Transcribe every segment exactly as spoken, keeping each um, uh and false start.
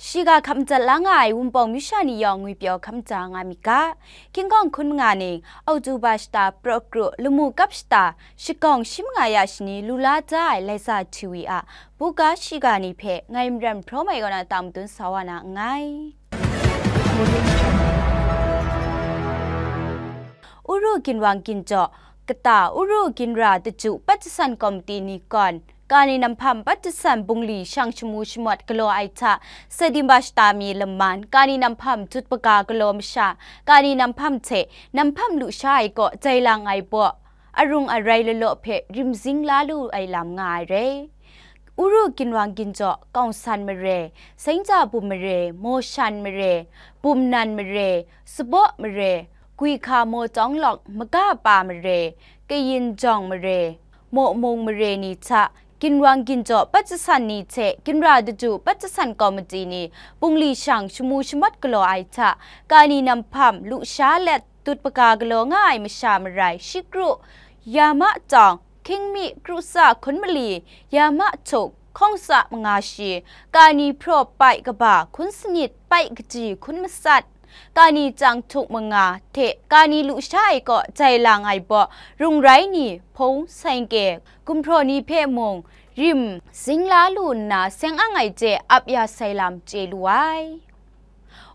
Shiga hkap madat la nga ai Wunpawng myu sha ni yawng ngwi pyaw hkap madat nga myit ga. Hkying hkawng hkun manga ning, Oktoba shata praw kru, lamu kap shata, shagawng shi manga ya shani lu la da ai Laisa T V a buga shiga ni hpe ngai Maran Hpraw Mai kaw na tang madun sa wa na nngai. Uru ginwang ginjaw kata, Uru ginra daju pat jasan komiti ni kawn, kani namhpam pat jasan bungli shang shamu shamawt galaw ai hta, Satimba shata mi laman, kani namhpam jut paga galaw masha, kani namhpam hte namhpam lusha ai kaw jai lang ai baw, arung arai lalaw hpe rimzing la lu ai lam nga ai re. Uru ginwang ginjaw, Kawngsan mare, Saingja bum mare, Mawshan mare, Bumnan mare, Sabaw mare, Gwihka Mawtawng lawk, Maga Pa mare, Kayin Jawng mare, Mawmung mare ni hta, ginwang ginjaw pat jasan ni hte ginra daju pat jasan komiti ni bungli shang shamu shamawt galaw ai hta, kani namhpam lusha let dut paga galaw nga ai masha marai, Shikru, Yama Tawng, Hkyingmi, Krusa, Hkun Mali, Yama Htuk, Hkawngsa manga shi, kani hpraw pai kaba, hkun sanit pai kaji, hkun masat, kani chyang htuk manga hte kani lusha ai kaw jai lang ai baw, rung rai ni, hpung, saingke, gumhpraw ni hpe mung rim zing la lu nna seng ang ai hte ap ya sai lam chye lu ai.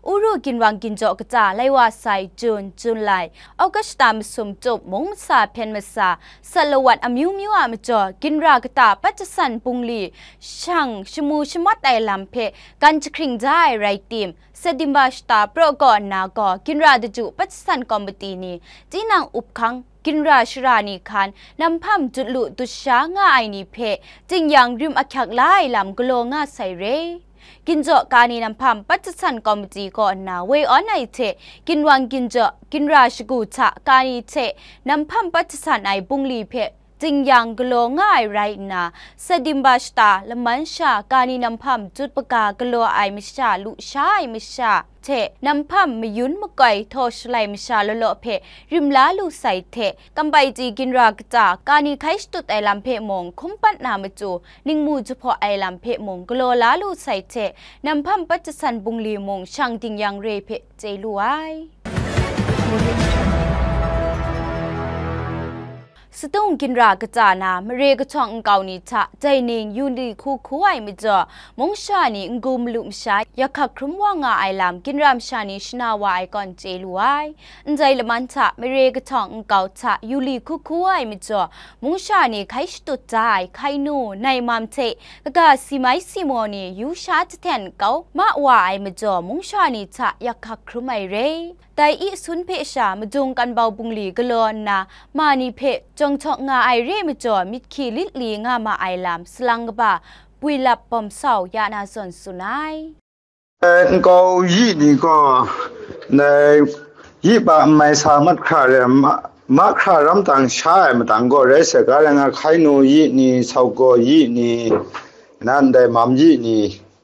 Uru ginwang ginjaw kata lai wa sai Jun, Junlai, August shata masum tup, mung masa, hpyen masa, sat lawat amyu myu a majaw, ginra kata pat jasan bungli shang shamu shamawt ai lam hpe gan jahkring da ai rai tim, Satimba shata praw kaw nna gaw, ginra daju pat jasan komiti ni, tinang up hkang, ginra shara ni hkan, namhpam dut lu dut sha nga ai ni hpe, tingyan rim ahkyak la ai lam galaw nga sai re. Ginjaw kani namhpam pat jasan komiti kaw nna woi awn ai hte, ginwang ginjaw, ginra shagu hta kani hte namhpam pat jasan ai bungli hpe tingyan galaw nga ai rai nna, Satimba shata laman sha kani namhpam jut paga galaw ai masha, lusha ai masha hte namhpam mayun makoi htaw shalai masha law law hpe rim la lu sai hte, Kampai chyi ginra kata kani hkai shatut ai lam hpe mung, hkum pat na matu ningmu jahpaw ai lam hpe mung galaw la lu sai hte, namhpam pat jasan bungli mung shang tingyan re hpe chye lu ai. Sadung ginra kata na mare kahtawng nkau ni hta dai ning yu li hku hku ai majaw, mungsha ni n-gu malu masha yak hkak hkrum wa nga ai lam ginra masha ni shana wa ai kawn chye lu ai. Ndai laman hta mare kahtawng nkau hta yu li hku hku ai majaw, mungsha ni hkai shatut da ai hkai nu, nai mam hte kaga si mai si maw ni yu sha jahten kau ma wa ai majaw, mungsha ni hta yak hkak hkrum ai re. Dai i sun hpe sha madung kanbau bungli galaw nna, ma ni hpe jawng htawk nga ai re majaw, myit hkyi lit li nga ma ai lam salang kaba, bwi lap bawm sau ya na zawn tsun ai. Dai nkau yi ni gaw, dai yi pa n mai sa mat hkra re, ma, mahkra ram tang sha ai matang gaw rai sai, ga rai nga, hkai nu yi ni, sau gaw yi ni, nan dai mam yi ni,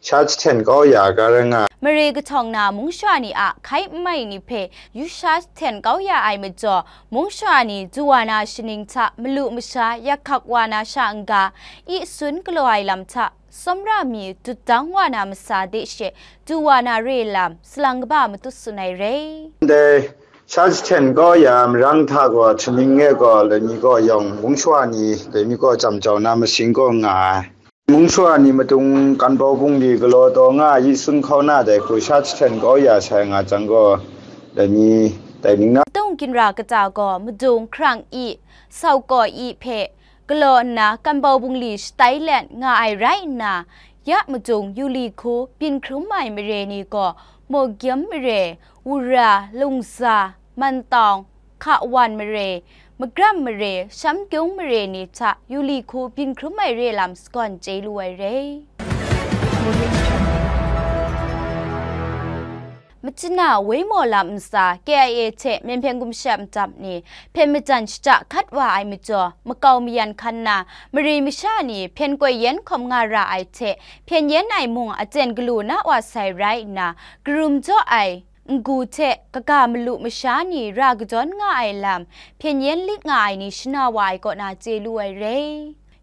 sha jahten kau ya, ga rai nga. Mare kahtawng na mungsha ni a hkai n mai ni hpe yu sha jahten kau ya ai majaw, mungsha ni du wa na shaning hta malu masha yak hkak wa na sha n-ga, i sun galaw ai lam hta, Sawmra mi dut dang wa na masa de she du wa na re lam salang kaba matut tsun ai re. Ndai sha jahten kau ya marang hta gaw, htaning e gaw, dai mi gaw yawng mungsha ni, dai mi gaw jam jau na masing kaw nga ai. Mungsha ni madung kanbau bungli galaw taw nga ai, yi sun hkau na dai hku sha jahten kau ya sai nga jang gaw, dai mi, dai ning na. Tawng ginra kata gaw madung hkrang i, sau kaw i hpe, galaw nna, kanbau bungli shatai let nga ai rai nna, ya madung yu li hku byin hkrum ai mare ni gaw, Mawgyam mare, Wura, Lungza, Mantawng, Hkawan mare, Magram mare, Shamkyung mare ni hta yu li hku byin hkrum ai re lam sagawn chye lu ai re. Machina Waimaw lam ntsa K I A hte Myen Hpyen Gumsha Matap ni hpyen majan shada hkat wa ai majaw, makau mayan hkan na mare masha ni hpyen koi yen hkawm nga ra ai hte, hpyen yen ai mung aten galu na wa sai rai nna, karum jaw ai n-gu hte kaga malu masha ni ra kadawn nga ai lam, hpyen yen lit nga ai ni shana wa ai kaw na chye lu ai re.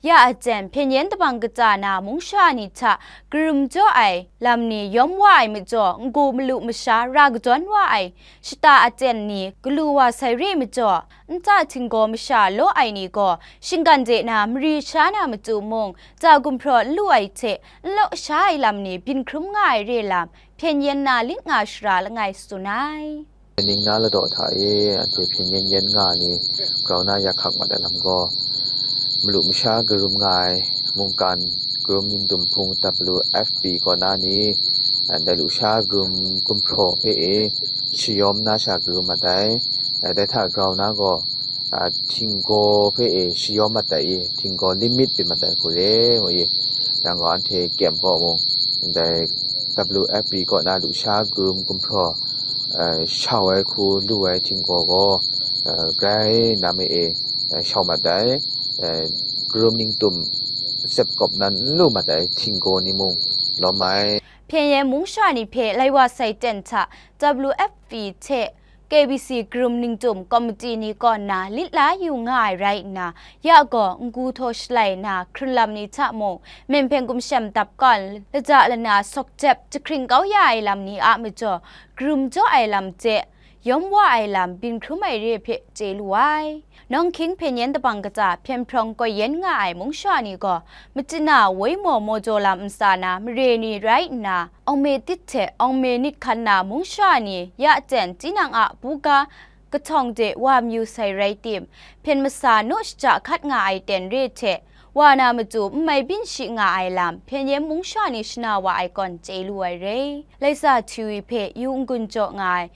ya aten hpyen yen dabang kaja na mungsha ni hta karum jaw ai lam ni yawm wa ai majaw, n-gu malu masha ra kadawn wa ai shata aten ni galu wa sai re majaw, nta htinggaw masha law ai ni gaw shinggan de na mari sha na matu mung, ja gumhpraw n lu ai hte n law sha ai lam ni byin hkrum nga ai re lam, hpyen yen na lit nga shara langai tsun ai. Ning na ladaw hta e, anhte hpyen yen yen nga ai ni grau na ya hkak mat ai lam gaw, malu masha karum nga ai mungkan karum ningdum hpung W F P kaw na ni, ndai lusha karum gumhpraw hpe e shayawm na sha karum mat ai. Dai hta grau na gaw, a, htinggaw hpe e shayawm mat ai i, htinggaw limit byin mat ai hku re, ngu i, yang gaw anhte kyem kaw mung, ndai W F P kaw na lusha karum gumhpraw, a, shau ai hku lu ai htinggaw gaw, a, grai nam e, a, shau mat ai, a, karum ningtum sep kawp nan n lu mat ai htinggaw ni mung lawm ai. Hpyen yen mungsha ni hpe lai wa sai ten hta W F P hte K B C karum ningtum komiti ni kaw nna lit la yu nga ai rai nna, ya gaw n-gu htaw shalai na hkrun lam ni hta mung, myen hpyen gumshem dap kawn, laja lana sawk jep jahkring kau ya ai lam ni a majaw, karum jaw ai lam hte yawm wa ai lam byin hkrum ai re hpe chye lu ai. Nawng hkying hpyen yen dabang kaja hpyen hprawng koi yen nga ai mungsha ni gaw, machyin a woi maw maw jaw lam ntsa na mare ni rai nna, awng me tit hte awng me nit hkan na mungsha ni ya ten tinang a buga kahtawng de wa mayu sai rai tim, hpyen masa naw shaja hkat nga ai ten re hte, wa na matu n mai byin shi nga ai lam, hpyen yen mungsha ni shana wa ai kawn chye lu ai re. Laisa Htiwi hpe yu n-gun jaw nga ai,